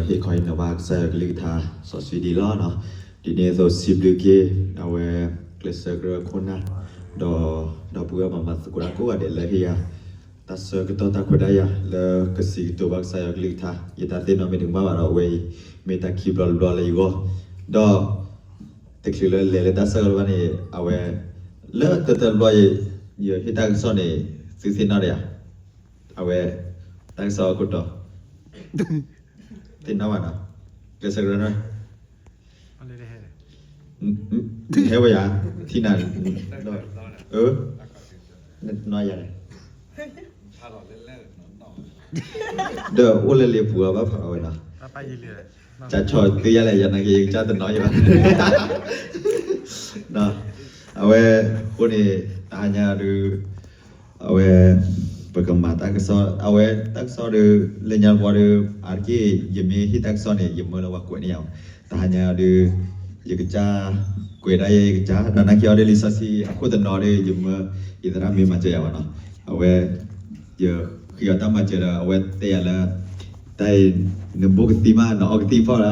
ဟ့ၣ်ခီဟ့ၣ်နီၤဘၣ်ကစၢ်ယွၤကလုၢ်ကထါစီဆှံဒ်လီၤနီၤ. ဒ်န့ၣ်အသိးစံးဘျုးက့ၤ အဝဲ ကျဲးစၢးကရၢခိၣ်နၢ် ဒီး ဒီပုၢ်ဝဲၢ်မၤမၤသကိးတၢ်ကိးဂၤဒဲးလၢဟ့ၣ်ယၤ တၢ်ဆၢကတီၢ်တၢ်ခွဲးတၢ်ယာ်လၢကစံးကတိၤဘၣ်ကစၢ်ယွၤကလုၢ်ကထါ ယတၢ်သ့ၣ်နီၣ်မ့ၢ်တကမၣ်ဘၣ်ဒီး အဝဲအံၤ မ့ၢ်တၢ်ခံဘျီတဘျီလၢယဂီၢ် ဒီး တချုးလၢလဲၤလၢတၢ်ဆၢကတီၢ်ဘၣ်န့ၣ် အဝဲ လၢတၢတဘျီ ယဟ့ၣ်တၢ်ကစီၣ်န့ၣ် သုသ့ၣ်နီၣ်ဒံးဧါ, အဝဲ တၢ်ကစီၣ်အခိၣ်တီ သ့ၣ်နီၣ်ဘၣ်နီၤ, ကျဲးစၢးကရၢနီၤ, ဟဲဝဲယၤ ထံနၤ, အၢ နတနီၣ်ယၤန့ၣ် ဒီးအိၣ်လၢလံာ်ပူၤအီၤဘၣ်ဖးအီၤဝဲနီၤ, ကဆီၣ်သ့ယၤလဲၣ် ယနာ်က့ၤယကစၢ်တနီၣ်ယၤဘၣ်, အဝဲ အဃိန့ၣ် တဟါညါဒုး အဝဲ ပကမၤတၢ်ကစီၣ် အဝဲတၢ်ကစီၣ်ဒီး လၢညါတဘျီဒီး အါတက့ၢ် ယမ့ၢ်ဟ့ၣ်တၢ်ကစီၣ်န့ၣ် ယမၢလၢပှၤကွဲးန့ၢ်ယၤ, တဟါညါဒီး ယကစၢ် ကွဲးဒၣ်ယဲယကစၢ် ဒီးနာ်က့ၤအီၤဒီးလံာ်စီဆှံအခိၣ်တနီၤဒီး ယမၢ ယသရၣ်မ့ၢ်မၤစၢၤယၤဘၣ်နီၤ, အဝဲ ယဃ့အီၤတၢ်မၤစၢၤဒီး အဝဲတဲယၤလၢ တၢ်အံၤ နဘူးကသံမး နအီကသံဖီၣ်လၢ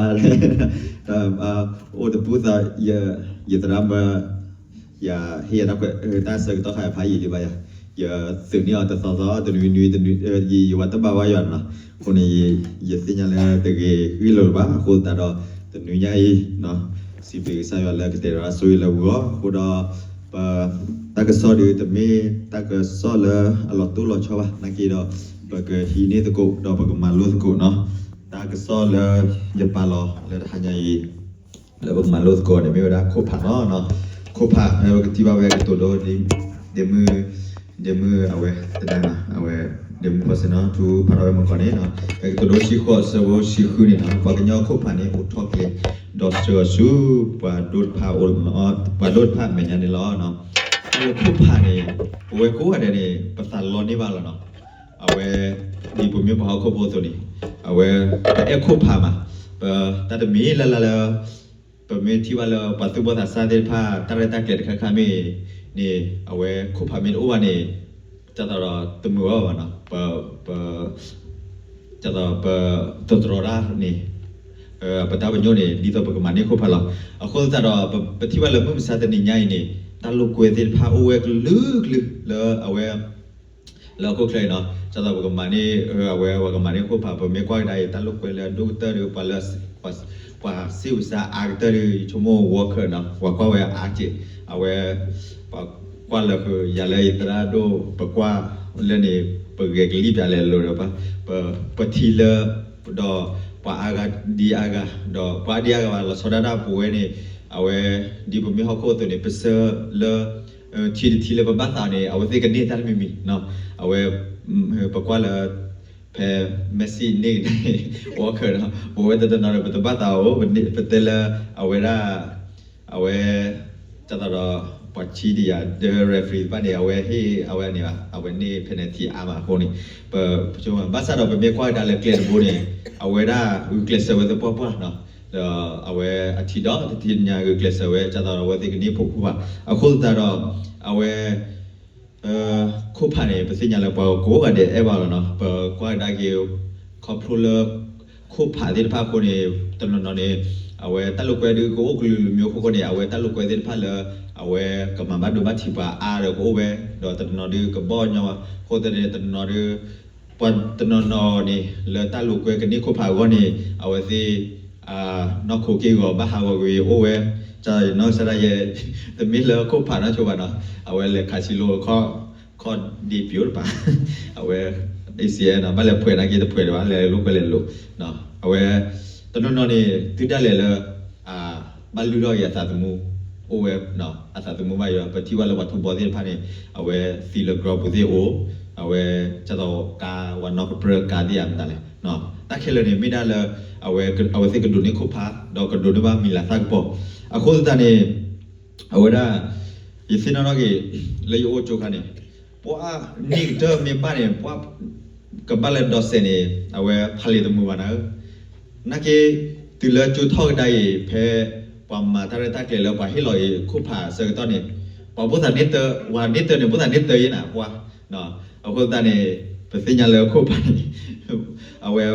အိၣ်တပူၤသး ယသရၣ်မၢ ယဟ့ၣ်ယၤတၢ်ခွဲးတၢ်ဆၢကတီၢ်ခါဖးယံာ်လံဘၣ်ယၤ, ယသုးန့ၢ်အီၤတသီသီ တနွံနွံတနွံ ယဝၤတဘၣ်ဝဲယၤနီၤ, အဃိန့ၣ် ယသ့ၣ်ညါလၢတဂ့ၤဂ့ၢ်လိာ်လၢၤဘၣ်, အဃိသတးဒီး တနွံညါအံၤ စံးဘျုးကစၢ်ယွၤလၢကတဲာ်ကတီၤတၢ်ဆိၣ်ဂ့ၤလၢပဂီၢ်, အဃိဒီး ပ တၢ်ကစီၣ်ဒီး တမ့ၢ်တၢ်ကစီၣ်လၢအလီၤတိၢ်လီၤဆီဘၣ်, နာ်က့ၤဒီး ပကဟံးန့ၢ်သကိး ဒီးပကမၤလိသကိးနီၤ, တၢ်ကစီၣ်လၢယပာ်လီၤလၢတဟါညါအံၤ လၢပကမၤလိသကိးန့ၣ် မ့ၢ်ဝဲဒၣ်ခိၣ်ဖးနီၤ, ခိၣ်ဖး ပကထံၣ်ဘၣ်ဝဲကတိၤဒိ ဒ့မုၢ် ဒ့မုၢ်အဝဲ တနၤနီၤ အဝဲ ဒ့မုၢ်ဖီစ့နီၤ ထူဖးထီၣ်ဝဲမုၢ်ကီၢ်န့ၣ်နီၤ, ပကတိၤဒိဆံဃိးဆၢဖိဆံဃုန့ၣ်နီၤ, ပှၤကညီခိၣ်ဖးန့ၣ် အိၣ်ထီၣ်ကျဲ ဒီးစၢၤအီၤဆူ ပှၤဒိၣ်တဖၣ်အအိၣ် ပှၤဒိၣ်တဖၣ်အမဲာ်ညါန့ၣ်လီၤ. တၢ်လၢခိၣ်ဖးန့ၣ် ပဝဲကိးဂၤဒဲးန့ၣ် ပသးလီန့ၢ်ဘၣ်လီၤနီၤ, အဝဲ ဒ်ပမ့ၢ်ပှၤဟီၣ်ခိၣ်ဖိအသိးန့ၣ် အဝဲ ပအဲၣ်ခိၣ်ဖးမး, ပတၢ်တမံၤလၢ်လၢ်လၢ ပမ့ၢ်ထံၣ်ဘၣ်လၢပှၤသူၣ်ဘီၣ်သးစၢ်သ့ၣ်တဖၣ် တၢ်ရဲၣ်တၢ်ကျဲၤတခါခါမ့ၢ်န့ၣ် အဝဲခိၣ်ဖးမ့ၢ်တအိၣ်ဘၣ်န့ၣ် ဒ်သိးဒီးတမုာ်ဘၣ်ဘၣ်နီၤ, ပ ဒ်သိးပ တတြီတၢ်န့ၣ် ပတၢ်ပညိၣ်န့ၣ် ဒ်သိးပကမၤန့ၢ်ခိၣ်ဖးလီၤ. အဃိသတးဒီး ပထံၣ်ဘၣ်လၢမုၢ်မဆါတနံၤညါအံၤန့ၣ် တၢ်လိာ်ကွဲသ့ၣ်တဖၣ်အိၣ်ဝဲကလုာ်ကလုာ်လၢအဝဲ လၢဟီၣ်ခိၣ်ချၢအံၤနီၤ, ဒ်သိးပကမၤန့ၢ် အဝဲပှၤကမၤန့ၢ်ခိၣ်ဖး ပမ့ၢ်ကွၢ်ကဒါအံၤ တၢ်လိာ်ကွဲလၢအဒိၣ်ကတၢၢ်ဒီး ပှၤလၢ ပှၤစံးဝဲစါအါကတၢၢ်ဒီး ယဆိကမိၣ် World Cup နီၤ ပှၤကွၢ်ဝဲအါက့ၢ် အဝဲ ပှၤကွၢ်လၢဃုာ် ယၤလၢယသရၣ်ဒိၣ် ပကွၢ်လၢန့ၣ် ပဂဲၤကလံၣ်ပျးလဲၤလိၤဒီး ပထံၣ်လၢ ဒီးပှၤအါဂၤဒ်အါဂၤ ဒီးပှၤအါဒ်အါဂၤဘၣ် လီၤဆီဒၣ်တၢ်ပဝဲန့ၣ် အဝဲ ဒ်ပမ့ၢ်ဟီၣ်ခိၣ်အသိးန့ၣ် ပဆၢလၢ ထံတထံလၢပဘၣ်သးန့ၣ် အဝဲသ့ၣ်ကန့ၢ်တၢ်တမံၤမံၤနီၤ, အဝဲ ပကွၢ်လၢ ဖဲ Messi န့ၢ်ကဒါန့ၣ် World Cup နီၤ ပဝဲတနီၤနီၤဒီး ပတဘၣ်သးအိၣ် ပတဲလၢ အဝဲဒၣ် အဝဲ ဒ်သိးဒီး ပှၤဆံဒံးယၤ ဒီး referee တဖၣ်န့ၣ် အဝဲဟ့ၣ် အဝဲန့ၣ်ဘၣ် အဝဲန့ၢ် penalty အါမးအဃိန့ၣ် ပ ဘၣ်ဆၣ်ဒီးပမ့ၢ်ကွၢ်ကဒါလၢကျဲတဘိန့ၣ် အဝဲဒၣ်ဂုာ်ကျဲးစၢးဝဲသပှၢ်ပှၢ်နီၤ, ဒီးအဝဲအထံၣ်ဒီးတထံၣ်ညါဂုာ်ကျဲးစၢးဝဲ ဒ်သိးဒီးအဝဲသ့ၣ်ကန့ၢ်ဖိးဖိဘၣ် အဃိသတးဒီး အဝဲ ခိၣ်ဖးန့ၣ် ပသ့ၣ်ညါလၢပှၤကိးဂၤဒဲးအဲၣ်ဘၣ်လီၤနီၤ, ပကွၢ်ကဒါက့ၤ ခီဖျိလၢ ခိၣ်ဖးသ့ၣ်တဖၣ်အဃိန့ၣ် တနီၤနီၤန့ၣ် အဝဲတၢ်လိာ်ကွဲဒုးကအိၣ်ကလုာ်ကလုာ်မ့ၢ်အဃိန့ၣ် အဝဲတၢ်လိာ်ကွဲသ့ၣ်တဖၣ်လၢ အဝဲကမၤဘၣ်ဒိဘၣ်ထံးပှၤအါဒီးကအိၣ်ဝဲ ဒီးတနီၤနီၤဒုးကဘီၣ်ညီဝဲ အဃိသတးန့ၣ် တနီၤနီၤဒုး ပှၤတနီၤနီၤန့ၣ် လၢတၢ်လိာ်ကွဲကန့ၢ်ခိၣ်ဖးအဂီၢ်န့ၣ် အဝဲသ့ၣ် နီၢ်ခိက့ၢ်ဂီၤဘၣ်ဟးဂီၤကွံာ်အိၣ်ဝဲ, နီၢ်ကစၢ်ဒၣ်ယဲ တမ့ၢ်လၢခိၣ်ဖးနီၢ်ဆိဘၣ်နီၤ, အဝဲလဲၤခးဆံလိ ခီၣ်ဒ့ပျိတပၤ, အဝဲ ACL နီၤ ဘၣ်လဲၤဖှဲးနာ်က့တဖှဲးဒံးဘၣ် လဲၤလိာ်ကွဲလဲၤလိာ်, အဝဲ တနီၤနီၤန့ၣ် တုၤဒၣ်လဲာ်လၢ ဘၣ်လုၢ်ထီၣ်က့ၤအသးသမူ အိၣ်ဝဲ အသးသမူဘၣ်ယွၤ ပထံၣ်ဘၣ်လၢပှၤထူဘီသ့ၣ်တဖၣ်န့ၣ် အဝဲသံလၢကရီပူၤသ့ၣ်အိၣ်, အဝဲ ဒ်သိးကါ ပှၤနီၢ်ကပြၢကါသ့ၣ်ဧါမတၤလဲၣ်, တၢ်ခဲလၢာ်န့ၣ် မ့ၢ်ဒၣ်လၢ အဝဲ အဝဲသ့ၣ်ကဒိးန့ၢ်ခိၣ်ဖး ဒီးကဒိးန့ၢ်ဘၣ်မံၤလၤသၣ်ကပီၤ, အဃိသတးန့ၣ် အဝဲဒၣ် ယသ့ၣ်နီၣ်ထီၣ်က့ၤ လၢယအိၣ်ကၠိခါန့ၣ် ပှၤနံၣ်ကတၢၢ်မ့ၢ်ဘၣ်န့ၣ် ပှၤကဘၣ်လဲၤဒိးစဲးန့ၣ် အဝဲဖးလံာ်တမုာ်ဘၣ်နၤဧၢ, နာ်က့ တုၤလၢကၠိထီၣ်ကဒါအံၤ ဖဲ ပှၤမၤတၢ်ရဲၣ်တၢ်ကျဲၤလၢပှၤဟ့ၣ်လီၤအံၤခိၣ်ဖးအဆၢကတီၢ်န့ၣ် ပှၤဘိၣ်သးန့ၢ်တၢ ပှၤန့ၢ်တၢန့ၣ် ဘိၣ်သးန့ၢ်တၢယဲနၤ ပှၤ အဃိသတးန့ၣ် ပသ့ၣ်ညါလၢခိၣ်ဖးန့ၣ် အဝဲ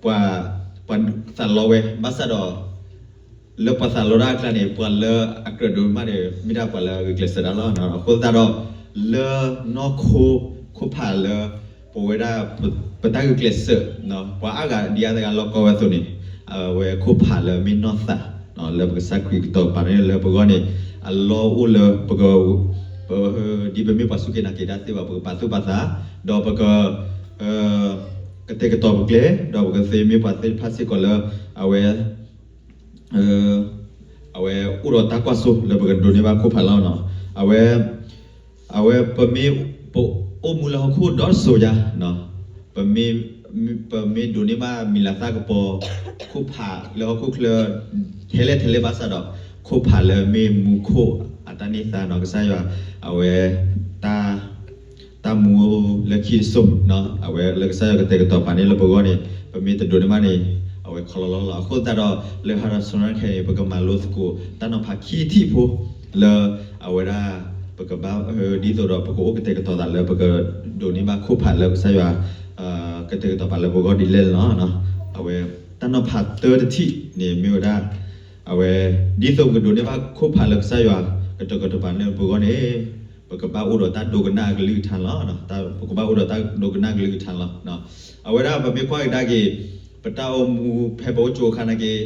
ပှၤ ပှၤသးလီဝဲ ဘၣ်ဆၣ်ဒီး လၢပှၤသးလီတၢ်အကျါန့ၣ် ပှၤလၢအကြၢးဒိးမးန့ၣ် မ့ၢ်ဒၣ်ပှၤလၢအဂုာ်ကျဲးစၢးတၢ်လီၤ. အဃိသတးဒီး လၢနီၢ်ခိ ခိၣ်ဖးလၢ ပဝဲဒၣ် ပတၢ်ဂုာ်ကျဲးစၢး ပှၤအါဂၤဒံးအါတဂၤလီၢ်ကီဝဲအသိးန့ၣ် အဝဲခိၣ်ဖးလၢမ့ၢ်နီၢ်သး လၢပကစၢ်ခရံာ်ကတီၤပာ်န့ၢ်လၢပဂီၢ်န့ၣ် အလီၢ်အိၣ်လၢပက ပ ဒ်ပမ့ၢ်ပှၤစူၢ်က့ၤနာ်က့ၤတၢ်သ့ဘၣ် ပကပာ်သူၣ်ပာ်သး ဒီးပက ကတဲာ်ကတီၤပကျဲ ဒီးပကသ့မ့ၢ်ပှၤသ့ၣ်တဖၣ်စ့ၢ်ကီးလၢ အဝဲ အဝဲအိၣ်ဒီးတၢ်ကွၢ်စိလၢပကဒိးန့ၢ်ဘၣ်ခိၣ်ဖးလီၤ. အဝဲ အဝဲပမ့ၢ် ပအိၣ်မူလၢဟီၣ်ခိၣ်ဒီတစိၤယါ ပမ့ၢ် ပမ့ၢ်ဒိးန့ၢ်ဘၣ်မံၤလၤသၣ်ကပီၤ ခိၣ်ဖးလၢဟီၣ်ခိၣ်ချၢ ထဲလဲၣ်ထဲလဲၣ်ဘၣ်ဆၣ်ဒီး ခိၣ်ဖးလၢမ့ၢ်မူခိၣ်အတၢ်န့ၢ်သါနီၤ ကစၢ်ယွၤ အဝဲ တၢ် တၢ်မူလၢခံတစိၤ အဝဲလၢကစၢ်ယွၤကတဲာ်ကတီၤပာ်န့ၢ်လၢပဂီၢ်န့ၣ် ပမ့ၢ်တဒိးန့ၢ်ဘၣ်န့ၣ် အဝဲခီလီၤလီၤလီၤ. အဃိသတးဒီး လၢဟါဒီးစီၤနါခဲအံၤန့ၣ် ပကမၤလိသကိးတၢ်နီၤဖးခံထံၣ်ဖိ လၢအဝဲဒၣ် ပကဘၣ် ဒ်သိးဒီးပကအိၣ်ကတဲာ်ကတီၤသးလၢပကဒိးန့ၢ်ဘၣ်ခိၣ်ဖးလၢကစၢ်ယွၤ ကတဲာ်ကတီၤပာ်လၢပဂီၢ်ဒ်လဲၣ်န့ၣ်လီၤ. အဝဲ တၢ်နီၤဖးတၢတထံၣ်န့ၣ်မ့ၢ်ဝဲဒၣ် အဝဲ ဒ်သိးပကဒိးန့ၢ်ဘၣ်ခိၣ်ဖးလၢကစၢ်ယွၤ ကတဲာ်ကတီၤပာ်န့ၢ်ပဂီၢ်န့ၣ် ပကဘၣ်အိၣ်ဒီးတၢ်ဒိကနၣ်အကလုၢ်ကထါန့ၣ်လီၤ. ပကဘၣ်အိၣ်ဒီးတၢ်ဒိကနၣ်အကလုၢ်ကထါန့ၣ်လီၤ. အဝဲဒၣ်ပမ့ၢ်ကွၢ်ကဒါက့ၤ ပတၢ်အိၣ်မူဖဲပအိၣ်ကၠိအခါနာ်က့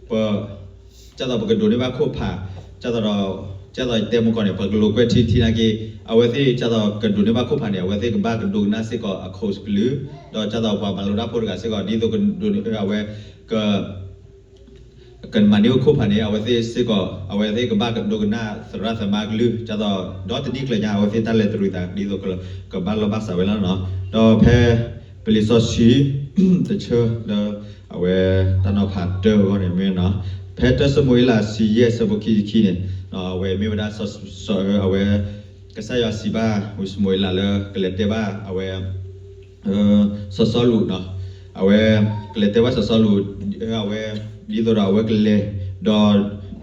ပ ကၢ်သိးပကဒိးန့ၢ်ဘၣ်ခိၣ်ဖး ကၢ်သိးဒီး ကၢ်သိးယတဲမူကီၢ်န့ၣ် ပကလိၤကွဲထံထံနာ်က့ အဝဲသ့ၣ်ကၢ်သိးကဒိးန့ၢ်ဘၣ်ခိၣ်ဖးန့ၣ် အဝဲသ့ၣ်ကဘၣ်ကဒိကနၣ်စ့ၢ်ကီးအခိၣ်ကလုၢ် ဒီးကၢ်သိးပှၤမၤလိတၢ်ဖိတဂၤစ့ၢ်ကီး ဒ်သိးကဒိးန့ၢ်အဝဲ က ကမၤန့ၢ်ခိၣ်ဖးန့ၣ် အဝဲသ့ၣ်စ့ၢ်ကီး အဝဲသ့ၣ်ကဘၣ်ကဒိကနၣ်သရၣ်သမါကလုၢ် ကၢ်သိး ဒီတနံၣ်ကျၢၤညါ အဝဲသ့ၣ်တၢ်လဲၤတရံးသး ဒ်သိးကဘၣ်လီၢ်ဘၣ်စးဝဲလီၤ. ဒီးဖဲ ပလံာ်စီဆှံ တဆၢလၢ အဝဲ တၢ်နီၤဖးတၢအဂီၢ်န့ၣ်မ့ၢ် ဖဲတၢၡမူၤအ့လး ဆံယဲၢ် ဆၢဖိခံဆံခံန့ၣ် အဝဲမ့ၢ်ဝဲဒၣ် စီၤ အဝဲ ကစၢ်ယွၤစံးဘၣ်ဝံၡမူၤအ့လးလၢ ကလဲၤတဲဘၣ်အဝဲ စီၤစီလူးန့ၣ် အဝဲ ကလဲၤတဲဘၣ်စီၤစီလူး အဝဲ ဒ်သိးဒီးအဝဲကလဲၤ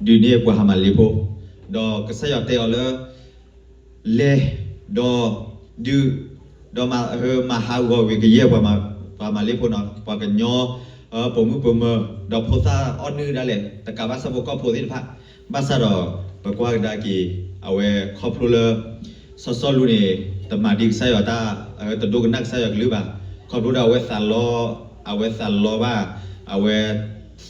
ဒီး ဒုးန့ၢ်ပှၤဟၤမၤလ့းဖိ ဒီးကစၢ်ယွၤတဲအီၤလၢ လဲၤ ဒီး ဒုး ဒီးမၤဟးဂီၤဝံၤကယဲၢ်ပှၤမၤလ့းဖိန့ၣ် ပှၤကညီ ပိာ်မုၣ်ပိာ်မၢၤ ဒီးဖိသၣ်အီၣ်နုၢ်ဒၣ်လဲာ် တကးဘၣ်ဆၣ်ဖိကီၢ်ဖိသ့ၣ်တဖၣ် ဘၣ်ဆၣ်ဒီး ပကွၢ်ကဒါက့ၤ အဝဲခီဖျိလၢ စီၤစီလူးန့ၣ် တမၤဒ်ကစၢ်ယွၤတၢ် တဒိကနၣ်ကစၢ်ယွၤကလုၢ်ဘၣ် ခီဖျိဒီးအဝဲသးလီ အဝဲသးလီဘၣ် အဝဲ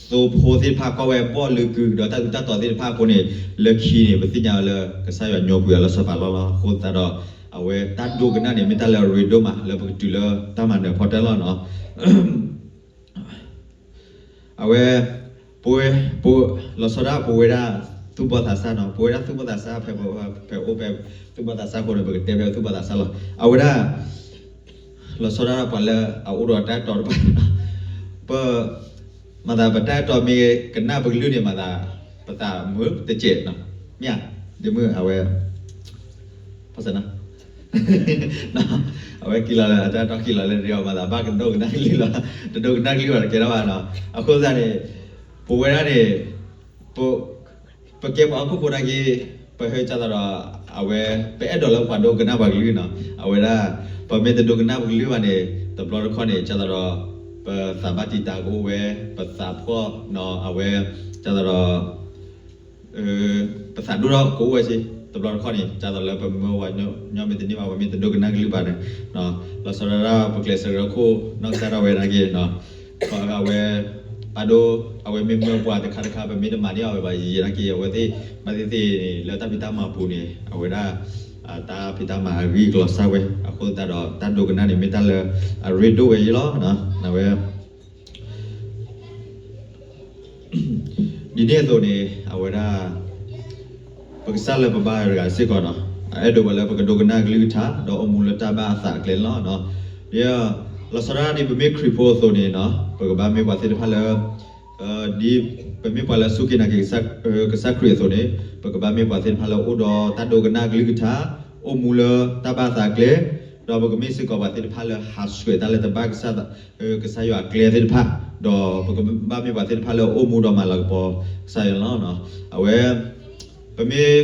သိဖိသ့ၣ်တဖၣ်ကွၢ်ဝဲဘီၣ်လုာ်ကုာ် ဒီးတၢ်အုၣ်တၢ်တီၤသ့ၣ်တဖၣ်အဃိန့ၣ် လၢခံန့ၣ် ပသ့ၣ်ညါလၢကစၢ်ယွၤညိကွံာ်အီၤလၢစီၤပၤလီၢ်လီၤ. အဃိသတးဒီး အဝဲတၢ်ဒိကနၣ်န့ၣ် မ့ၢ်တၢ်လၢအရ့ဒိၣ်မးလၢပကတုၤလၢတၢ်မၤနၢၤဖီတၢၢ်လီၤန့ၣ် အဝဲ ပဝဲ ပ လီၤဆီဒၣ်ပဝဲဒၣ်သူၣ်ဘီၣ်သးစၢ်န့ၣ် ပဝဲဒၣ်သူၣ်ဘီၣ်သးစၢ်ဖဲ ဖဲအိၣ်ဖဲ သူၣ်ဘီၣ်သးစၢ်အဃိန့ၣ် ပကတဲဖဲသူၣ်ဘီၣ်သးစၢ်လီၤ. အဝဲဒၣ် လီၤဆီဒၣ်ပှၤလၢအအိၣ်ဒီးတၢ်အဲၣ်တီတဖၣ် ပ မၤသးပတၢ်အဲၣ်တီမ့ၢ်ကနၣ်ပကလုၢ်န့ၣ် မၤသး ပသးမုာ်တစဲးန့ၣ် မ့ၢ်ဧါ ဒ်မုၢ်အဝဲ ဖီစန အဝဲက့ၤလီၤလၢ အတၢ်အဲၣ်တီက့ၤလီၤလၢ မၤသးဘၣ်ကဒိကနၣ်ကလုၢ်လီၤ တဒိကနၣ်ကလုၢ်ဘၣ်တကဲထီၣ်ဘၣ်န့ၣ် အဃိသတးန့ၣ် ပဝဲဒၣ်န့ၣ် ပ ပကဲပှၤဟီၣ်ခိၣ်ဖိနာ်က့ ပဟဲကၢ်သိးဒီး အဝဲ ပအဲၣ်ဒိးလၢပှၤဒိကနၣ်ပှၤကလုၢ်န့ၣ် အဝဲဒၣ် ပမ့ၢ်တဒိကနၣ်ပကလုၢ်ဘၣ်န့ၣ် တဘျီတခီၣ်န့ၣ် ကၢ်သိးဒီး ပသးဘၣ်တံာ်တာ်ကအိၣ်ဝဲ ပသးဖှီၣ်န့ၣ် အဝဲ ကၢ်သိးဒီး ပသးဒိၣ်ထီၣ်ကအိၣ်ဝဲစ့ၢ် တဘျီတခီၣ်န့ၣ် ကၢ်သိးလၢပမၢပှၤညီမ့ၢ်တန့ၢ်ဘၣ် ပမ့ၢ်တဒိကနၣ်ကလုၢ်ဘၣ်န့ၣ် လီၤဆီဒၣ်ဒၣ်ပကျဲးစၢးရၢခိၣ် နီၢ်ကစၢ်ဒၣ်ဝဲနာ်က့ အဝဲ ပာ်ဒိ အဝဲမ့ၢ်မၢပှၤတခါတခါ ပမ့ၢ်တမၤန့ၢ်အီၤဝဲဘၣ် ယံာ်ယံာ်နာ်က့ အဝဲသ့ၣ် ဘၣ်သ့ၣ်သ့ၣ်န့ၣ် လၢတၢ်ဖံးတၢ်မၤပူၤန့ၣ် အဝဲဒၣ် တၢ်ဖံးတၢ်မၤအဂံၢ်ကလီၤစၢ်ဝဲ အဃိသတးဒီး တၢ်ဒိကနၣ်န့ၣ် မ့ၢ်တၢ်လၢအရ့ဒိၣ်ဝဲအံၤလီၤ. အဝဲ ဒ်န့ၣ်အသိးန့ၣ် အဝဲဒၣ် ပကစၢ်လၢပဘါတဂၤစ့ၢ်ကီးန့ၣ် အအဲၣ်ဒိးဝဲလၢပကဒိကနၣ်ကလုၢ်ကထါ ဒီးအိၣ်မူလၢတၢ်ဘၣ်အသးအကျဲန့ၣ်လီၤ. ဒ် လီၤဆီဒၣ်ဒ်ပမ့ၢ်ခရံာ်ဖိအသိးန့ၣ် ပကဘၣ်မ့ၢ်ပှၤသ့ၣ်တဖၣ်လၢ ဒ်ပမ့ၢ်ပှၤလၢအစူၢ်က့ၤနာ်က့ၤ ကစၢ်ခရံာ်အသိးန့ၣ် ပကဘၣ်မ့ၢ်ပှၤသ့ၣ်တဖၣ်လၢအိၣ်ဒီးတၢ်ဒိကနၣ်ကလုၢ်ကထါ အိၣ်မူလၢတၢ်ဘၣ်အသးအကျဲ ဒီးပကမ့ၢ်စ့ၢ်ကီးပှၤသ့ၣ်တဖၣ်လၢဟးဆှဲးတၢ်လၢတဘၣ်ကစၢ် ကစၢ်ယွၤအကျဲသ့ၣ်တဖၣ် ဒီးပကဘၣ်မ့ၢ်ပှၤသ့ၣ်တဖၣ်လၢအိၣ်မူဒီးမၤလၤကပီၤကစၢ်ယွၤန့ၣ်လီၤ. အဝဲ ပမ့ၢ်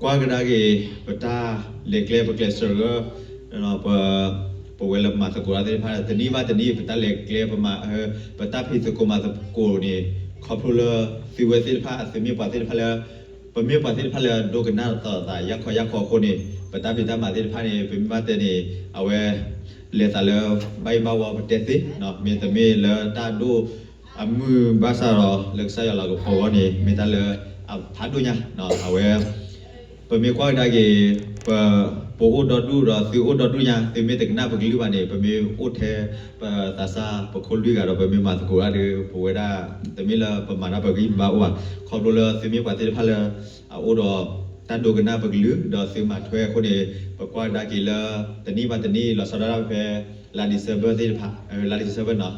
ကွၢ်ကဒါက့ၤ ပတၢ်လဲၤကျဲပကျဲးစၢးရၢ ပ ပဝဲလၢမၤသကိးတၢ်သ့ၣ်တဖၣ် တနံၣ်ဘၣ်တနံၣ် ပတၢ်လဲၤကျဲ ပမၤ ပတၢ်ဖံးသကိးမၤသကိးန့ၣ် ခီဖျိလၢသုဝဲသ့ၣ်တဖၣ် သုမ့ၢ်ပှၤသ့ၣ်တဖၣ်လၢ ပမ့ၢ်ပှၤသ့ၣ်တဖၣ်လၢဒိကနၣ်သးသး ယၢ်ခီယၢ်ခီအဃိန့ၣ် ပတၢ်ဖံးတၢ်မၤသ့ၣ်တဖၣ်န့ၣ် ပမ့ၢ်ဘၣ်တဲန့ၣ် အဝဲ လဲၤသးလၢ ဘၣ်ယိၣ်ဘၣ်ဝီပတဲသ့ မ့တမ့ၢ်လၢတၢ်ဒိၣ်အမုၢ်ဘၣ်ဆၣ်ဒီး လၢကစၢ်ယွၤလၤကပီၤအဂီၢ်န့ၣ် မ့ၢ်တၢ်လၢအဖးဒိၣ်ညါ အဝဲ ပမ့ၢ်ကွၢ်ကဒါက့ၤ ပ ပအိၣ်ဒီဒူၣ်ဒီးသုအိၣ်ဒီဒူၣ်ညါ သုမ့ၢ်တကနၣ်ပကလုၢ်ဘၣ်န့ၣ် ပမ့ၢ်အိၣ်ထဲ ပသးစၢ်ပခိၣ်လွံၢ်ဂၤဒီး ပမ့ၢ်မၤသကိးတၢ်ဒီး ပဝဲဒၣ် တမ့ၢ်လၢပမၤတၢ်ပဂံၢ်ပဘါအိၣ်ဘၣ် ခီဖျိလၢသုမ့ၢ်ပှၤသ့ၣ်တဖၣ်လၢ အအိၣ်ဒီးတၢ်ဒိကနၣ်ပကလုၢ် ဒီးသုမၤထွဲအဃိန့ၣ် ပကွၢ်ကဒါက့ၤလၢ တနံၣ်ဘၣ်တနံၣ် လီၤဆီဒၣ်တၢ်ဖဲ လါ December သ့ၣ်တဖၣ် လါ December နီၤ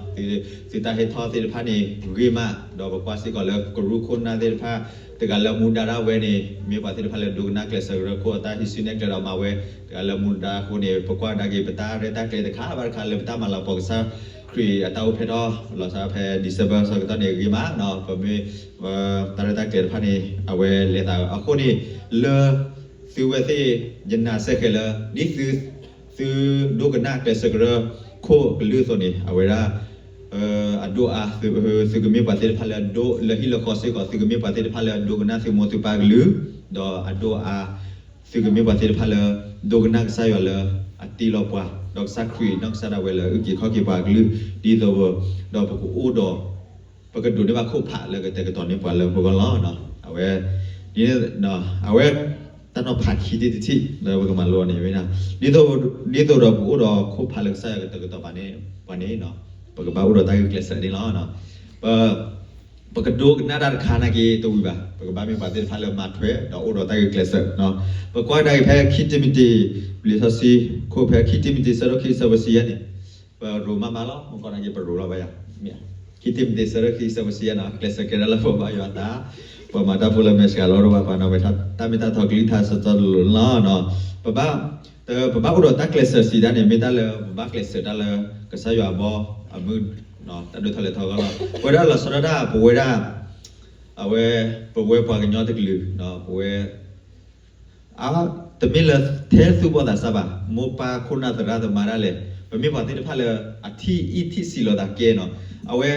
သုတၢ်ဟ့ၣ်ထီၣ်သ့ၣ်တဖၣ်န့ၣ် ဂ့ၤမး ဒီးပကွၢ်စ့ၢ်ကီးလၢကရူၢ်ခိၣ်နၢ်သ့ၣ်တဖၣ် တဂၤလၢမူဒါဒၣ်ဝဲန့ၣ် မ့ၢ်ပှၤသ့ၣ်တဖၣ်လၢဒိကနၣ်ကျဲးစၢးကရၢခိၣ်အတၢ်ဟံးစုနဲၣ်ကျဲဒီးမၤဝဲ တဂၤလၢမူဒါအဃိန့ၣ် ပကွၢ်ကဒါက့ၤပတၢ်ရဲၣ်တၢ်ကျဲၤတခါဘၣ်တခါလၢပတၢ်မၤလၤကပီၤကစၢ်ခရံာ်အတၢ်အိၣ်ဖျဲၣ်ထီၣ် လီၤဆီဖဲ December ဆၢကတီၢ်န့ၣ်ဂ့ၤမး ပမ့ၢ် တၢ်ရဲၣ်တၢ်ကျဲၤတဖၣ်န့ၣ် အဝဲလဲၤသးအဃိန့ၣ် လၢ သုဝဲသ့ၣ် ယနာ်စ့ၢ်ကီးလၢ ဒ်သု သုဒိကနၣ်ကျဲးစၢးကရၢခိၣ်ကလုၢ်အသိးန့ၣ် အဝဲဒၣ် အဒိၣ်အါ သုကမ့ၢ်ပှၤသ့ၣ်တဖၣ်လၢဒိ လၢဟံၣ်လၢဃီစ့ၢ်ကီး သုကမ့ၢ်ပှၤသ့ၣ်တဖၣ်လၢဒိကနၣ်သုမိၢ်သုပၢ်ကလုၢ် ဒီးအဒိၣ်အါ သုကမ့ၢ်ပှၤသ့ၣ်တဖၣ်လၢ ဒိကနၣ်ကစၢ်ယွၤလၢအတ့လီၤပှၤ ဒီးကစၢ်ခရံာ်နီၢ်ကစၢ်ဒၣ်ဝဲလၢအုၣ်က့ၤခီၣ်က့ၤပှၤကလုၢ် ဒ်သိး ဒီးပကအိၣ်ဒီး ပကဒိးန့ၢ်ဘၣ်ခိၣ်ဖးလၢကတဲာ်ကတီၤန့ၢ်ပှၤလၢပဂီၢ်လီၤ. အဝဲ အဝဲ တၢ်နီၤဖးခံထံၣ်တထံၣ်လၢပကမၤလိအီၤန့ၣ် ဒ်သိး ဒ်သိးဒီးပကအိၣ်ဒီးခိၣ်ဖးလၢကစၢ်ယွၤကတဲာ်ကတီၤပှၤန့ၣ် ပှၤန့ၣ် ပကဘၣ်အိၣ်ဒီးတၢ်ဂုာ်ကျဲးစၢးန့ၣ်လီၤ. ပ ပကဒိကနၣ်တၢ်တခါနာ်က့တဝံၤဘၣ် ပကဘၣ်မ့ၢ်ပှၤသ့ၣ်တဖၣ်လၢမၤထွဲဒီးအိၣ်ဒီးတၢ်ဂုာ်ကျဲးစၢး ပကွၢ်ကဒါက့ၤဖဲခံတံၤမသ့း လံာ်စီဆှံ ခိၣ်ဖဲခံတံၤမသ့း ဆၢဒိၣ်ခံ ဆၢဖိဆံယဲၢ်န့ၣ် ပရိၤမးမးလီၤ မ့ၢ်ကီးနာ်က့ပရိၤလီၤဘၣ်ယၤ ခံတံၤမသ့း ဆၢဒိၣ်ခံ ဆၢဖိဆံယဲၢ်န့ၣ် ကျဲးစၢးကဲဒၣ်လၢပဘၣ်ယွၤအသး ပှၤမၤတၢ်ဖိလၢမဲာ်ဆှးလီၤ ပှၤပာ်နီၣ်ဝဲ တၢ်မ့ၢ်တၢ်တီကလုၢ်ကထါစတီတလိၤလီၤ. ပဘၣ် ပဘၣ်အိၣ်ဒီးတၢ်ကျဲးစၢးစံးဒၣ်န့ၣ် မ့ၢ်တၢ်လၢပဘၣ်ကျဲးစၢးတၢ်လၢကစၢ်ယွၤအဘီအမုၢ် တၢ်ဒိၣ်ထီၣ်လဲၤထီၣ်အဂီၢ်လီၤ. ပဝဲဒၣ်လီၤဆီဒၣ်တၢ် ပဝဲဒၣ် အဝဲ ပဝဲပှၤကညီတကလုာ် ပဝဲ အါ တမ့ၢ်လၢထဲသူၣ်ဘီၣ်သးစၢ်ဘၣ် မိၢ်ပၢ်ခိၣ်နၢ်သရၣ်သမါဒၣ်လဲာ် ပမ့ၢ်ပှၤသ့ၣ်တဖၣ်လၢ အထံၣ်အံၣ်ထံၣ်ဆံးလိာ်သးကဲနီၤ အဝဲ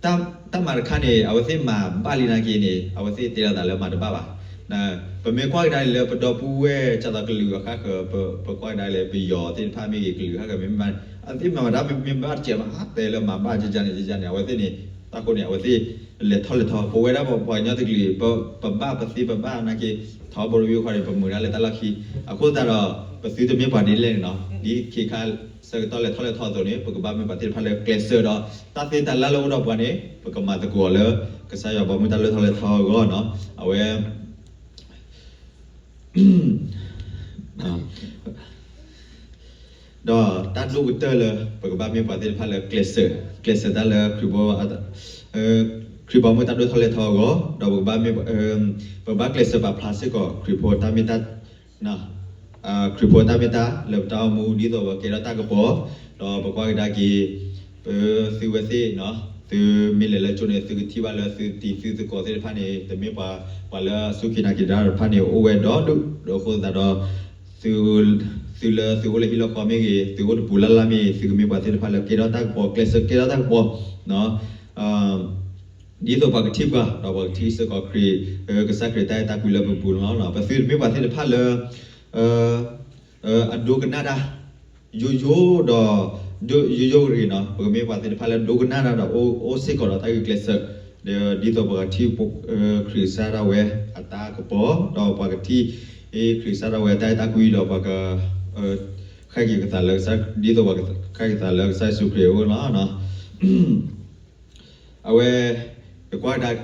တၢ် တၢ်မၤတခါန့ၣ် အဝဲသ့ၣ်မၤဘၣ်လံနာ်က့န့ၣ် အဝဲသ့ၣ်တဲလိာ်သးလၢမၤတဘၣ်ဘၣ်. ပမ့ၢ်ကွၢ်ကဒါလၢပဒီပုၢ်ဝဲၢ် ကၢ်သိးကလုာ်အဃၣ်ဃၢၤ ပကွၢ်ကဒါလၢပယီၤသ့ၣ်တဖၣ်မ့ၢ်ဂ့ၤ ကလုာ်အဃၣ်ဃၢၤမ့ၢ်မး အသ့ၣ်မၤဝဲဒၣ်မ့ၢ်ဘၣ်တစဲးမး တဲလၢမၤဘၣ်ကကန့ၣ်ကကန့ၣ် အဝဲသ့ၣ်န့ၣ် တၢ်ဃိန့ၣ် အဝဲသ့ၣ် လဲၤထီၣ်လဲၤထီ ပဝဲဒၣ်ပပှၤကညီတကလုာ် ပဘၣ်ပသ့ပဘၣ်နာ်က့ ထီဘိရဝံၤဃီန့ၣ် ပမုာ်ဒၣ်လၢတၢ်လီၢ်ခံ အဃိသတးဒီး ပသုတမ့ၢ်ပှၤဒ်လဲၣ်န့ၣ်နီၤ ဒ်ခ့ခါ ဆၢကတီၢ်လဲၤထီၣ်လဲၤထီအသိးန့ၣ် ပကဘၣ်မ့ၢ်ပှၤသ့ၣ်တဖၣ်လၢကျဲးစၢးဒီး တၢ်သ့တၢ်လၢ်လၢအိၣ်ဒီးပှၤန့ၣ် ပကမၤသကိးအီၤလၢ ကစၢ်ယွၤဘီမုၢ်တၢ်ဒိၣ်ထီၣ်လဲၤထီအဂီၢ်နီၤ အဝဲ ဒီးတၢ်ဒိၣ်ကတၢၢ်လၢ ပကဘၣ်မ့ၢ်ပှၤသ့ၣ်တဖၣ်လၢကျဲးစၢး ကျဲးစၢးတၢ်လၢ ခရံာ်ဘီမုၢ်တၢ်ဒိၣ်ထီၣ်လဲၤထီအဂီၢ် ဒီးပကဘၣ်မ့ၢ် ပကဘၣ်ကျဲးစၢးပာ်ဖျါစ့ၢ်ကီး ခရံာ်ဖိတၢ်မ့ၢ်တၢ် ခရံာ်ဖိတၢ်မ့ၢ်တၢ်လၢပတၢ်အိၣ်မူ ဒ်သိးပကဲထီၣ်တၢ်ကပီၤ ဒီးပကွၢ်ကဒါက့ၤ ပသုဝဲသ့ၣ် သုမ့ၢ်လဲၤလၢကၠိန့ၣ် သုကထံၣ်ဘၣ်လၢသုတံၤသုသကိးသ့ၣ်တဖၣ်န့ၣ် တမ့ၢ်ပှၤ ပှၤလၢအစူၢ်က့ၤနာ်က့ၤတၢ်တဖၣ်န့ၣ် အိၣ်ဝဲဒီဒူၣ် ဒီးအဃိသတးဒီး သု သုလၢသုအိၣ်လၢဟံၣ်လၢဃီမ့ၢ်ဂ့ၤ သုအိၣ်တပူၤလၢ်လၢ်မ့ၢ်ဂ့ၤ သုကမ့ၢ်ပှၤသ့ၣ်တဖၣ်လၢကဲထီၣ်တၢ်ကပီၤ ကျဲးစၢးကဲထီၣ်တၢ်ကပီၤ ဒ်သိးပှၤကထံၣ်ပှၤ ဒီးပှၤကထံၣ်စ့ၢ်ကီးခရံာ် ကစၢ်ခရံာ်တၢ်အဲၣ်တၢ်ကွံလၢပပူၤန့ၣ်လီၤ. ပသုတမ့ၢ်ပှၤသ့ၣ်တဖၣ်လၢ အဒိကနၣ်တၢ် ယိယိဒီး ယိယိဂ့ၤဂ့ၤနီၤ ပကမ့ၢ်ပှၤသ့ၣ်တဖၣ်လၢဒိကနၣ်တၢ်ဒီး အိၣ်စ့ၢ်ကီးဒီးတၢ်ဂုာ်ကျဲးစၢး ဒ်သိးပှၤကထံၣ်ခရံာ်ကစၢ်ဒၣ်ဝဲအတၢ်ကပီၤ ဒီးပှၤကထံၣ် ခရံာ်ကစၢ်ဒၣ်ဝဲအတၢ်အဲၣ်တၢ်ကွံဒီးပှၤက ဃၣ်က့ၤကသးလၢ ဒ်သိးပှၤဃၣ်က့ၤသးလၢကစၢ်ယ့ၣ်ၡူးခရံာ်အအိၣ်လီၤ. အဝဲ ပကွၢ်ဒၣ်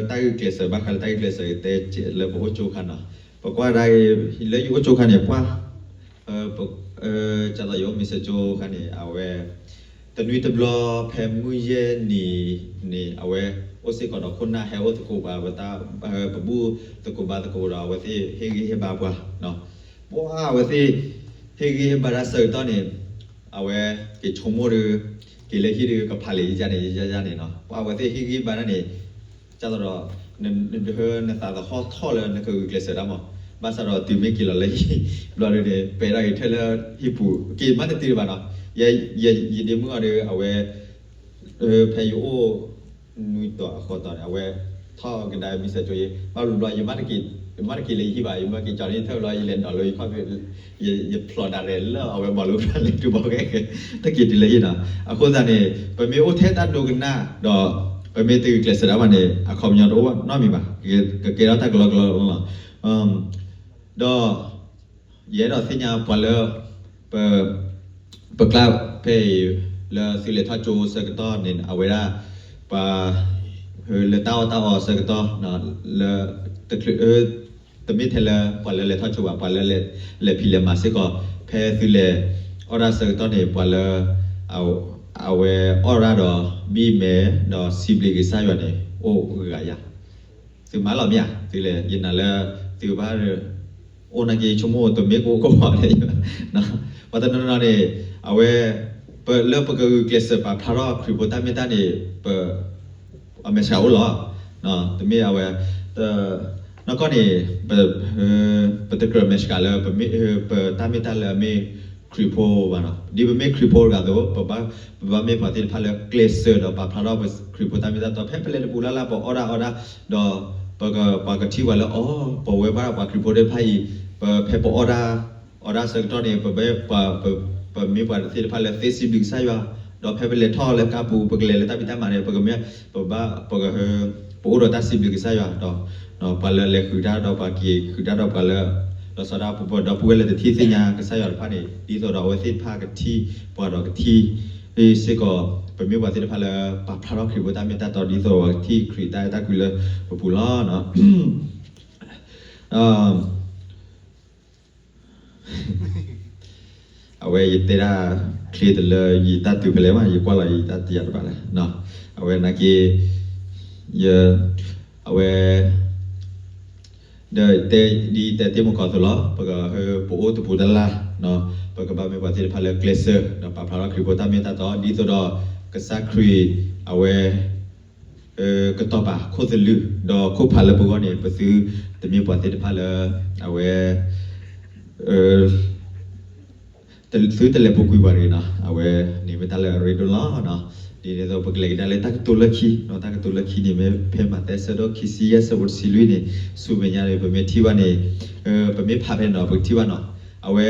တၢ်ဂုာ်ကျဲးစၢး ဘၣ်ဃးလၢတၢ်ဂုာ်ကျဲးစၢး တဲလၢပအိၣ်ကၠိခါနီၤ ပကွၢ်ဒၣ် လၢယအိၣ်ကၠိခါန့ၣ် ပှၤ ကၢ်သိးယအိၣ်မ့ၢ်စၢၤကၠိခါန့ၣ် အဝဲ တနွံတဘျီဖဲမုၢ်ယဲၢ်နံၤန့ၣ် အဝဲ အိၣ်စ့ၢ်ကီးဒီးခိၣ်နၢ်ဟဲအိၣ်သကိးပှၤ ပတၢ် ပဘူၣ်သကိးဘါသကိးဒီး အဝဲသ့ၣ်ဟ့ၣ်ဂံၢ်ဟ့ၣ်ဘါပှၤ ပှၤအဝဲသ့ၣ် ဟ့ၣ်ဂံၢ်ဟ့ၣ်ဘါတၢ်ဆၢကတီၢ်န့ၣ် အဝဲ က့ၤဆိကမိၣ်ဒီး က့ၤလၢဟံၣ်ဒီး ကဖးလံာ်ယယါန့ၣ် ယယါယါန့ၣ်နီၤ ပှၤအဝဲသ့ၣ်ဟ့ၣ်ဂံၢ်ဟ့ၣ်ဘါတၢ်န့ၣ် ကၢ်သိးဒီး နသးသဟီၣ်ထီၣ်လၢနကဂုာ်ကျဲးစၢးတၢ်မး ဘၣ်ဆၣ်ဒီးတုၤမ့ၢ်က့ၤလီၤလၢဟံၣ်ဘျီဒုန့ၣ် ပဲာ်ထီၣ်က့ၤထွဲလၢဟံၣ်ပူၤ က့ၤမးတတုၤဘၣ်နီၤ. ယ ယဒ့မုၣ်အီၤဒီး အဝဲ ဖဲယအိၣ် နွံတီၤအဃိတီၤန့ၣ် အဝဲထီၣ်ကဒါမံစၢၤကၠိယဲ ဘၣ်ဘျီဘျီ ယမ့ၢ်တက့ၤလၢယဟံၣ်ဘၣ် ယမ့ၢ်က့ၤကၠီၤန့ၣ်ထၢၣ်ဘျီ ယလဲၤဒီးလၢယခီၣ်ဖံး ယဖျိးဒၣ်ရဲၣ်လၢအဝဲဘၣ်လၢ လဲၤတုၤဘၣ်ကဲ တက့ၤတုၤလၢဟံၣ်နီၤ. အဃိသတးန့ၣ် ပမ့ၢ်အိၣ်ထဲတၢ်ဒိကနၣ်ဒီး ပမ့ၢ်တဂုာ်ကျဲးစၢးဒၣ်ဘၣ်န့ၣ် အခီပညီတအိၣ်နီတမံၤဘၣ်. ကကဲထီၣ်တၢ်ကလီကလီလီၤ. ဒီး ယအဲၣ်ဒိးသ့ၣ်ညါပှၤလၢ ပ ပကျါဖဲအံၤ လၢသုလဲၤထီၣ်ကၠိဆၢကတီၢ်န့ၣ် အဝဲဒၣ် ပှၤ လၢတၢ်အီၣ်တၢ်အီဆၢကတီၢ် လၢ တချုး တမ့ၢ်ထဲလၢပှၤလၢလဲၤထီၣ်ကၠိဘၣ် ပှၤလၢလဲၤ လဲၤဖံးလဲၤမၤစ့ၢ်ကီး ဖဲသုလဲၤအီၣ်တၢ်ဆၢကတီၢ်န့ၣ် ပှၤလၢ အဝဲအီၣ်တၢ်ဒီး ဘံၣ်မဲာ် ဒီးစံးဘျုးကစၢ်ယွၤန့ၣ် အိၣ်ဂၤယၤ သုမၤလီၤမ့ၢ်ဧါ, သုလဲၤ ယနာ်လၢ သုကဘၣ် အိၣ်နာ်က့ ဆိကမိၣ်တမ့ၢ်ကအိၣ်ကဝီၤလဲၣ်, ပှၤတနီၤနီၤန့ၣ် အဝဲ ပလၢပကဂုာ်ကျဲးစၢးပာ်ဖျါထီၣ်ခရံာ်ဖိတၢ်မ့ၢ်တၢ်န့ၣ် ပ အမဲာ်ဆှးအိၣ်လီၤ, တမ့ၢ်အဝဲ နီၢ်ကီၢ်န့ၣ် ပ ပတကြၢးမဲာ်ဆှးလၢ ပမ့ၢ် ပတၢ်မ့ၢ်တၢ်လၢအမ့ၢ်ခရံာ်ဖိဘၣ်နီၤ, ဒ်ပမ့ၢ်ခရံာ်ဖိတဂၤအသိး ပဘၣ် ပဘၣ်မ့ၢ်ပှၤသ့ၣ်တဖၣ်လၢကျဲးစၢးဒီးပာ်ဖျါထီၣ်ပခရံာ်ဖိတၢ်မ့ၢ်တၢ်တီ ဖဲပလဲၤတပူၤလၢ်လၢ် ပအီၣ်ဒၣ်အီဒၣ် ဒီး ပက ပှၤကထံၣ်ပှၤလၢ အီ ပဝဲဘၣ်ပှၤခရံာ်ဖိသ့ၣ်တဖၣ်အံၤ ပဖဲပအီၣ်ဒၣ် အီဒၣ်ဆၢကတီၢ်န့ၣ် ပမ့ၢ်ပှၤသ့ၣ်တဖၣ်လၢသ့စံးဘျုးကစၢ်ယွၤ, ဒီးဖဲပလဲၤထီၣ်လၢကါပူၤ ပကလဲၤလၢတၢ်ဖံးတၢ်မၤန့ၣ် ပကမ့ၢ် ပဘၣ် ပက ပအိၣ်ဒီးတၢ်စံးဘျုးကစၢ်ယွၤဒီး ပှၤလၢလဲၤဃုာ်တၢ်ဒီးပှၤက့ၤဃုာ်တၢ်ဒီးပှၤလၢ ဒီးစီၤဒၣ်ပပၢၤဒီပုၢ်ဝဲၢ်လၢတထံၣ်သ့ၣ်ညါကစၢ်ယွၤတဖၣ်န့ၣ် ဒ်သိးဒီးအဝဲသ့ၣ်တဖၣ်ကထံၣ်ပှၤဒီးကထံၣ်စ့ၢ်ကီး ပမ့ၢ်ပှၤသ့ၣ်တဖၣ်လၢပာ်ဖျါထီၣ်ခရံာ်ဖိတၢ်မ့ၢ်တၢ်တီ ဒ်သိးဒီးကထံၣ်ခရံာ်တၢ်အဲၣ်တၢ်ကွံလၢပပူၤလီၤ. အဝဲယတဲဒၣ်ချ့တလၢယတၢ်တုၤဖဲလဲၣ်မး ယကွၢ်လီၤယတၢ်တယၤတဘၣ်လဲၣ်, အဝဲနာ်က့ ယ အဝဲ ဒီးတဲဒ်တဲတ့ၢ်မုၢ်ကီၢ်အသိးလီၤ, ပက ပအိၣ်တပူၤတလၢ်, ပကဘၣ်မ့ၢ်ပှၤသ့ၣ်တဖၣ်လၢကျဲးစၢး ဒီးပာ်ဖျါထီၣ်ခရံာ်ဖိတၢ်မ့ၢ်တၢ်တီ ဒ်သိးဒီး ကစၢ်ခရံာ် အဝဲ ကတီၤပာ်ခိၣ်သလုး ဒီးခိၣ်ဖးလၢပဂီၢ်န့ၣ် ပသုတမ့ၢ်ပှၤသ့ၣ်တဖၣ်လၢ အဝဲ သုတလဲၤပူၤကွံာ်ပှၤတဂ့ၤနီၤ, အဝဲန့ၣ်မ့ၢ်တၢ်လၢအရ့ဒိၣ်လီၤ. ဒ်န့ၣ်အသိး ပကလဲၤကဒါလၢတၢ်ကတိၤလၢခံ, တၢ်ကတိၤလၢခံန့ၣ် မ့ၢ်ဖဲမးသဲအဆၢဒိၣ်ခံဆံယဲၢ် အဆၢဖိတဆံလွံၢ်န့ၣ် ဆူမဲာ်ညါန့ၣ် ပမ့ၢ်ထံၣ်ဘၣ်န့ၣ် ပမ့ၢ်ဖးဖဲန့ၣ်နီၤ ပကထံၣ်ဘၣ်နီၤ, အဝဲ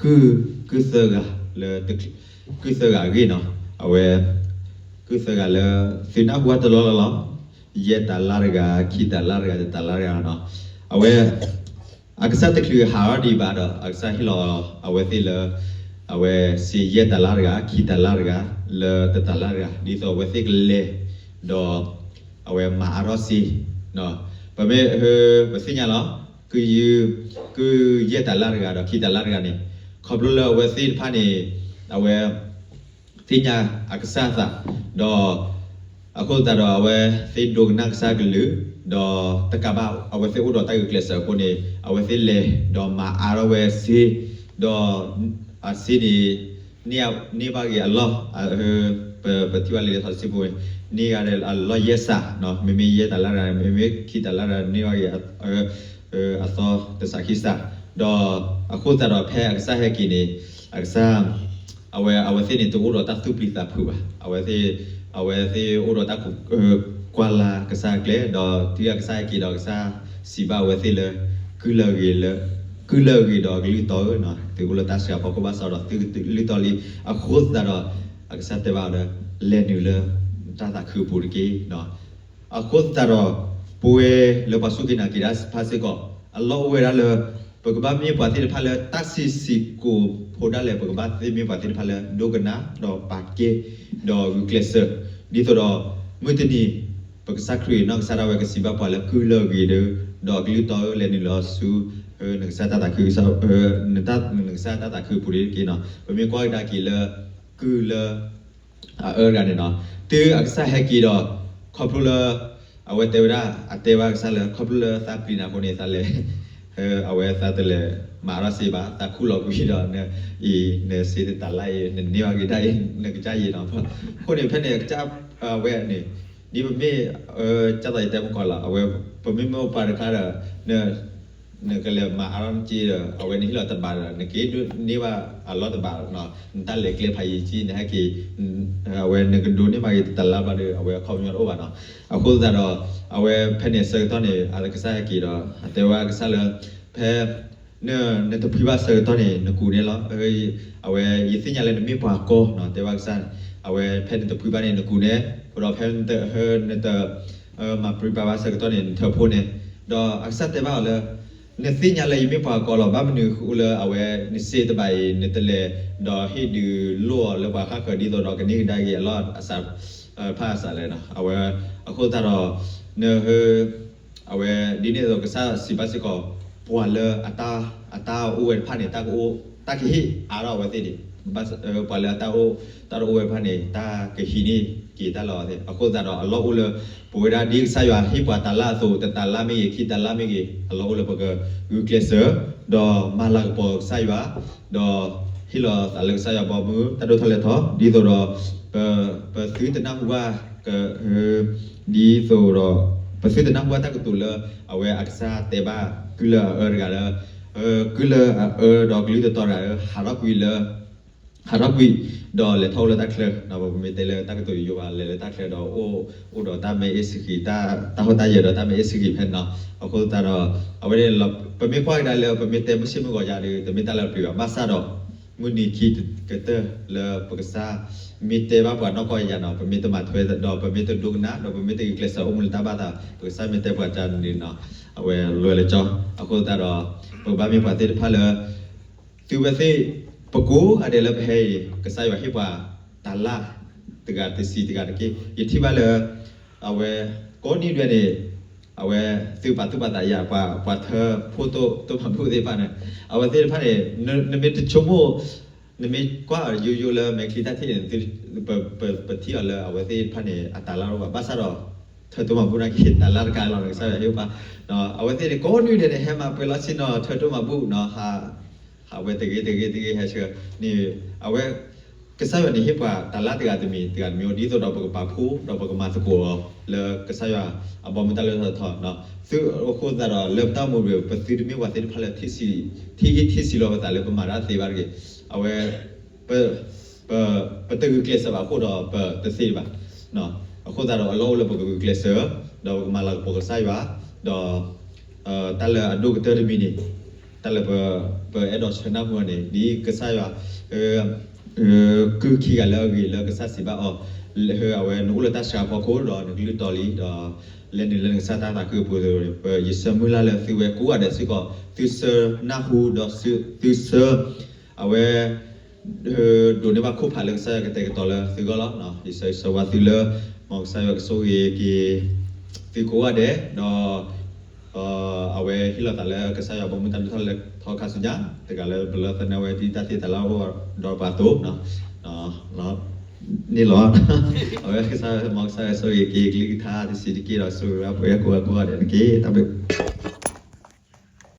ကုၢ် ကုၢ်သၢဂၤလၢ ကုၢ်သၢဂၤအဂ့ၢ်နီၤ, အဝဲ ကုၢ်သၢဂၤလၢ သုနၢ်ဟူဘၣ်တလီၢ်လီၢ်လီၤ, ယဲၢ်တၤလၣ်တဂၤ, ခံတၤလၣ်တဂၤ, တတၤလၣ်တဂၤနီၤ, အဝဲ အကစၢ်တချုးဟးထီၣ်ဒံးဘၣ်ဒီး အကစၢ်ဟ့ၣ်လီၤအဝဲသ့ၣ်လၢ အဝဲစ့ယဲၢ်တၤလၣ်တဂၤ, ခံတၤလၣ်တဂၤ, လၢတတၤလၣ်တဂၤ, ဒ်သိးအဝဲသ့ၣ်ကလဲၤ ဒီး အဝဲမၤအါထီၣ်စ့, ပမ့ၢ် ပသ့ၣ်ညါလီၤ, ကုၢ် ကုၢ်ယဲၢ်တၤလၣ်တဂၤဒီးခံတၤလၣ်တဂၤန့ၣ် ခီဖျိလၢအဝဲသ့ၣ်တဖၣ်န့ၣ် အဝဲ သ့ၣ်ညါအကစၢ်အသး, ဒီး အဃိသတးဒီးအဝဲသ့ၣ်ဒိကနၣ်ကစၢ်ကလုၢ်, ဒီးတကးဘၣ်အဝဲသ့ၣ်အိၣ်ဒီးတၢ်ဂုာ်ကျဲးစၢးအဃိန့ၣ် အဝဲသ့ၣ်လဲၤဒီးမၤအါထီၣ်ဝဲစ့, ဒီး အစ့န့ၣ် န့ၢ်ဘၣ်ဂ့ၤအလီၢ်, ပထံၣ်ဘၣ်လံလၢထီၣ်တစံၣ်ပူၤန့ၣ် န့ၢ်ဂ့ၤအလီၢ်ယဲၢ်စး, မ့မ့ၢ်ယဲၢ်တၤလၣ်တဂၤ, မ့မ့ၢ်ခံတၤလၣ်တဂၤ န့ၢ်ဘၣ်ဂ့ၤ အသီတစးခံစး, ဒီးအဃိသတးဒီးဖဲအကစၢ်ဟဲက့ၤန့ၣ် အကစၢ် အဝဲ အဝဲသ့ၣ်န့ၣ် တအိၣ်ဒီးတၢ်သူၣ်ပျံၤသးဖုးဘၣ်, အဝဲသ့ၣ် အဝဲသ့ၣ်အိၣ်ဒီးတၢ် ကွၢ်လၢ်ကစၢ်အကျဲ, ဒီးတုၤအကစၢ်ဟဲက့ၤဒီး ကစၢ်စံးဘၣ်အဝဲသ့ၣ်လၢ ကုၢ်လၢအဂ့ၤလၢ ကုၢ်လၢအဂ့ၤဒီးအကလုၢ်တီဧၢ, သုအိၣ်လၢတၢ်စှၤဖီခိၣ်ဘၣ်ဆၣ်ဒီး သုကလုၢ်တီလံ, အဃိသတးဒီး အကစၢ်တဲဘၣ်အီၤလၢ လဲၤနုာ်လၢ တၢ်သးခုအပူၤတက့ၢ်. အဃိသတးဒီး ပဝဲလၢပှၤစူၢ်က့ၤနာ်က့ၤတၢ်တဖၣ်စ့ၢ်ကီး အလီၢ်အိၣ်ဝဲဒၣ်လၢ ပကဘၣ်မ့ၢ်ပှၤသ့ၣ်တဖၣ်လၢ တၢ်စံးစံးကိးဖိဒၣ်လဲာ် ပကဘၣ်သ့ၣ်မ့ၢ်ပှၤသ့ၣ်တဖၣ်လၢ ဒိကနၣ် ဒီးပာ်ကဲ ဒီးဂုာ်ကျဲးစၢး ဒ်သိးဒီး မုၢ်တနံၤ ပကစၢ်ခရံာ်နီၢ်ကစၢ်ဒၣ်ဝဲကစံးဘၣ်ပှၤလၢ ကုၢ်လၢအဂ့ၤဒီး ဒီးအကလုၢ်တီဧၢ လဲၤနုာ်လီၤဆူ နကစၢ်တၢ်သးခု နကစၢ်တၢ်သးခုအပူၤတက့ၢ်နီၤ. ပမ့ၢ်ကွၢ်ကဒါက့ၤလၢ ကုၢ်လၢ အအၢတဂၤန့ၣ်နီၤ, တုၤအကစၢ်ဟဲက့ၤဒီး ခီဖျိလၢ အဝဲတဲဝဲဒၣ် အတဲဘၣ်ကစၢ်လၢ ခီဖျိလၢသးပျံၤနၤအဃိန့ၣ် သးလဲၤ အဝဲသးတလဲၤမၤအါထီၣ်စ့ဘၣ်, သးခူၣ်လီၤကွံာ်ဒီး အံၤ နစ့တတၤလၣ်အံၤ နန့ၢ်ဘၣ်က့ၤဒၣ်အံၤ နကစၢ်ယံာ်နီၤ. အဃိန့ၣ် ဖဲန့ၣ် အကစၢ် အဝဲန့ၣ် ဒ်ပမ့ၢ် ကၢ်သိးယတဲမုၢ်ကီၢ်လီၤ, အဝဲ ပမ့ၢ်မ့ၢ်ပှၤတခါဒီး န နကလဲၤမၤအါထီၣ်နစ့ဒီး အဝဲနဟ့ၣ်လီၤတဘးဒီး နက့ၤဒိးန့ၢ်ဘၣ်အလီၢ်တဘးလီၤ. နတၢ်လဲၤကျဲဖးယံၤကံ နဟဲက့ၤ အဝဲနကဒိးန့ၢ်ဘၣ်က့ၤတတၤလါဘျီဒီး အဝဲအခီပညီတအိၣ်ဘၣ်နီၤ. အဃိသတးဒီး အဝဲဖဲန့ၣ်အဆၢကတီၢ်န့ၣ် အကစၢ်ဟဲက့ၤဒီး အတဲဝဲအကစၢ်လၢ ဖဲ နတဖှံဘၣ်ဆၢကတီၢ်န့ၣ် နကူးန့ၣ်လီၤ. အဝဲယသ့ၣ်ညါလၢနမ့ၢ်ပှၤကီနီၤ တဲဝဲအကစၢ်န့ၣ် အဝဲဖဲနတဖှံဘၣ်န့ၣ် နကူးန့ၣ် ဒီးဖဲနတ နတ မၤပြံပာ်ဘၣ်ဆၢကတီၢ်န့ၣ် နထၢဖှိၣ်န့ၣ်, ဒီးအကစၢ်တဲဘၣ်အီၤလၢ နသ့ၣ်ညါလၢယမ့ၢ်ပှၤကီလီၤ. ဘၣ်မနုၤဃိလၢအဝဲနစ့တဘးအံၤ နတလဲၤ ဒီးဟ့ၣ်ဒုးလိၣ်အီၤလၢပှၤဃၣ်ဃၢၤ ဒ်သိးဒီးကန့ၢ်ကဒါက့ၤအလီၢ်အစး ဖၣ်အစးလဲၣ်နီၤ. အဝဲ အဃိသတးဒီး န အဝဲ ဒ်န့ၣ်အသိး ကစၢ်စံးဘၣ်စ့ၢ်ကီး ပှၤလၢအတၢ် အတၢ်အိၣ်ဝဲတဖၣ်န့ၣ် တၢ်ကအိၣ် တၢ်ကဟ့ၣ်အါထီၣ်အဝဲသ့ၣ်န့ၣ် ဘၣ် ပှၤလၢအတၢ်အိၣ် တၢ်တအိၣ်ဝဲတဖၣ်န့ၣ် တၢ်ကဟံးန့ၢ်က့ၤတၢ်လီၤအဝဲသ့ၣ်. အဃိသတးဒီး အလီၢ်အိၣ်လၢ ပဝဲဒၣ်ဒ်ကစၢ်ယွၤဟ့ၣ်ပှၤတၤလၢ်အသိး တတၤလါမ့ၢ်ဂ့ၤ ခံတၤလါမ့ၢ်ဂ့ၤ အလီၢ်အိၣ်လၢပကဂုာ်ကျဲးစၢး ဒီးမၤလၤကပီၤကစၢ်ယွၤ ဒီးဟ့ၣ်လီၤသးလၢကစၢ်ယွၤဘီမုၢ် တၢ်ဒိၣ်ထီၣ်လဲၤထီၣ် ဒ်သိးဒီး ပ ပသုတနၢ်ဟူဘၣ် ဒ်သိးဒီး ပသုတနၢ်ဟူဘၣ်တၢ်ကတိၤလၢ အဝဲအကစၢ်တဲဘၣ် ကုၢ်လၢအအၢတဂၤလၢ ကုၢ်လၢအအၢဒီးကလုၢ်တတီၤတဂၤလၢ ဟးထီၣ်ကွံာ်လၢ ဟးထီၣ်ကွံာ် ဒီးလဲၤထီၣ်အိၣ်လၢတၢ်ချၢ ပမ့ၢ်တဲလၢတၢ်ကတိၤယိယိဘၣ် လဲၤလၢတၢ်ချၢဒီး အိၣ် အိၣ်ဒီးတၢ်မ့ၢ်အ့ၣ်စဃံး တၢ် တၢ်ဟီၣ်တၢ်ယၢၤဒီးတၢ်မ့ၢ်အ့ၣ်စဃံးဖဲန့ၣ်နီၤ. အဃိသတးဒီး အဝဲန့ၣ် ပမ့ၢ်ကွၢ်ကဒါလၢ ပမ့ၢ်တဲမုၢ်ဆ့ၣ်မုၢ်ဂီၤယၤဒီး တမ့ၢ်တၢ်လၢပျံၤဘၣ် ဘၣ်ဆၣ်ဒီး မုၢ်နံၤခံကတၢၢ်လၢပကစၢ် မ့ၢ်တဲဘၣ်ပှၤနီၢ်ကီၢ်ယၤနီၤ ပမ့ၢ်တမၤထွဲဒီး ပမ့ၢ်တဒိကနၣ် ဒီးပမ့ၢ်တဂုာ်ကျဲးစၢးအိၣ်မူလၢတၢ်ဘၣ်သး ပကစၢ်မ့ၢ်တဲပှၤတၢ်န့ၣ်နီၤ အဝဲလွဲလၢကၠီ. အဃိသတးဒီး ပကဘၣ်မ့ၢ်ပှၤသ့ၣ်တဖၣ်လၢ သုဝဲသ့ၣ် ပကိးဂၤဒဲးလၢပဟဲအံၤ ကစၢ်ယွၤဟ့ၣ်ပှၤတၤလၢ် တဂၤတဆံးတဂၤတက့ၢ်. ယထံၣ်ဘၣ်လၢ အဝဲ ကိးနွံဒဲးန့ၣ် အဝဲ သုပာ်သူၣ်ပာ်သးယၤ ပှၤ ပှၤထၢဖှိၣ်တိၢ်မၤဘူၣ်သ့ၣ်တဖၣ်န့ၣ် အဝဲသ့ၣ်တဖၣ်န့ၣ် နမ့ၢ်တဆိကမိၣ် နမ့ၢ်ကွၢ်အီၤယိယိလၢမဲာ်ချံတၢ်ထံၣ်န့ၣ် ပထံၣ်အီၤလၢအဝဲသ့ၣ်တဖၣ်န့ၣ် အတၤလၢ်တအိၣ်ဘၣ် ဘၣ်ဆၣ်ဒီး ထၢတိၢ်မၤဘူၣ်နာ်က့ တၤလၢ်တကးလီၤ ကစၢ်ယွၤဟ့ၣ်ပှၤ အဝဲသ့ၣ်န့ၣ် ကိးနွံဒဲးန့ၣ် ဟဲမၤပှဲၤလီၢ်ဆ့ၣ်နီၤ ထၢတိၢ်မၤဘူၣ်နီၤ ဟးဝဲတဂ့ၤတဂ့ၤတဂ့ၤဟဲဆှၢန့ၣ် အဝဲ ကစၢ်ယွၤန့ၣ်ဟ့ၣ်ပှၤတၤလၢ်တဂၤတမံၤတဂၤတမံၤ ဒ်သိးဒီးပကပာ်ဖှိၣ် ဒီးပကမၤသကိးအီၤ လၢကစၢ်ယွၤအဘီမုၢ်တၢ်လဲၤထီၣ်ထီနီၤ. သုအဃိသတးဒီး လၢပတၢ်အိၣ်မူပူၤ ပသုတမ့ၢ်ပှၤသ့ၣ်တဖၣ်လၢ ထံၣ်အံၣ်ထံၣ်ဆံးလီၤပသးလၢပမၤတၢ်သ့ဘၣ်တဂ့ၤ. အဝဲ ပ ပတဂုာ်ကျဲးစၢးဘၣ်အဃိဒီး ပတသ့ဘၣ်. အဃိသတးဒီး အလီၢ်အိၣ်လၢပကဂုာ်ကျဲးစၢး ဒီးပကမၤလၤကပီၤကစၢ်ယွၤ ဒီး တၢ်လၢအဒိၣ်ကတၢၢ်တမံၤန့ၣ် တၢ်လၢပ ပအဲၣ်ဒိးဆၢနၢ်ဟူအီၤန့ၣ် ဒ်ကစၢ်ယွၤ ကုၢ်ခံဂၤလၢအဂ့ၤလၢကစၢ်စံးဘၣ်အီၤ အဝဲနအိၣ်လၢတၢ်ဆှါဖီခိၣ်ဒီးနကလုၢ်တီလံ ဒီးလဲၤနုာ်လၢနကစၢ်တၢ်သးခုအပူၤအသိးန့ၣ် ယဆၢမုၢ်လၢ်လၢသုဝဲကိးဂၤဒဲးစ့ၢ်ကီး သုဆၢနၢ်ဟူဒီးသုဆၢ အဝဲ ဒိးန့ၢ်ဘၣ်ခိၣ်ဖးလၢကစၢ်ယွၤကတဲာ်ကတီၤလၢသုဂီၢ်လီၤ. ယဆၢဂ့ၤဆၢဝါသုလၢ မ်ကစၢ်ယွၤကဆိၣ်ဂ့ၤက့ၤ သုကိးဂၤဒဲး ဒီး အဝဲဟ့ၣ်လီၤသးလၢကစၢ်ယွၤဘီမုၢ်တၢ်ဒိၣ်ထီၣ်လဲၤထီၣ်ခါဆူညါ တဂၤလၢပလၢသနၢဝဲဒ်တၢ်သ့တၢ်လၢ်အိၣ်ဒီးပှၤအသိး န့ၣ်လီၤ. အဝဲကစၢ် မ်ကစၢ်ယွၤဆိၣ်ဂ့ၤက့ၤကလုၢ်ကထါတဆံးတက့ၢ်ဒီးဆိၣ်ဂ့ၤဝဲပဝဲကိးဂၤကိးဂၤဒဲးတက့ၢ်. တၢ်ဘျုး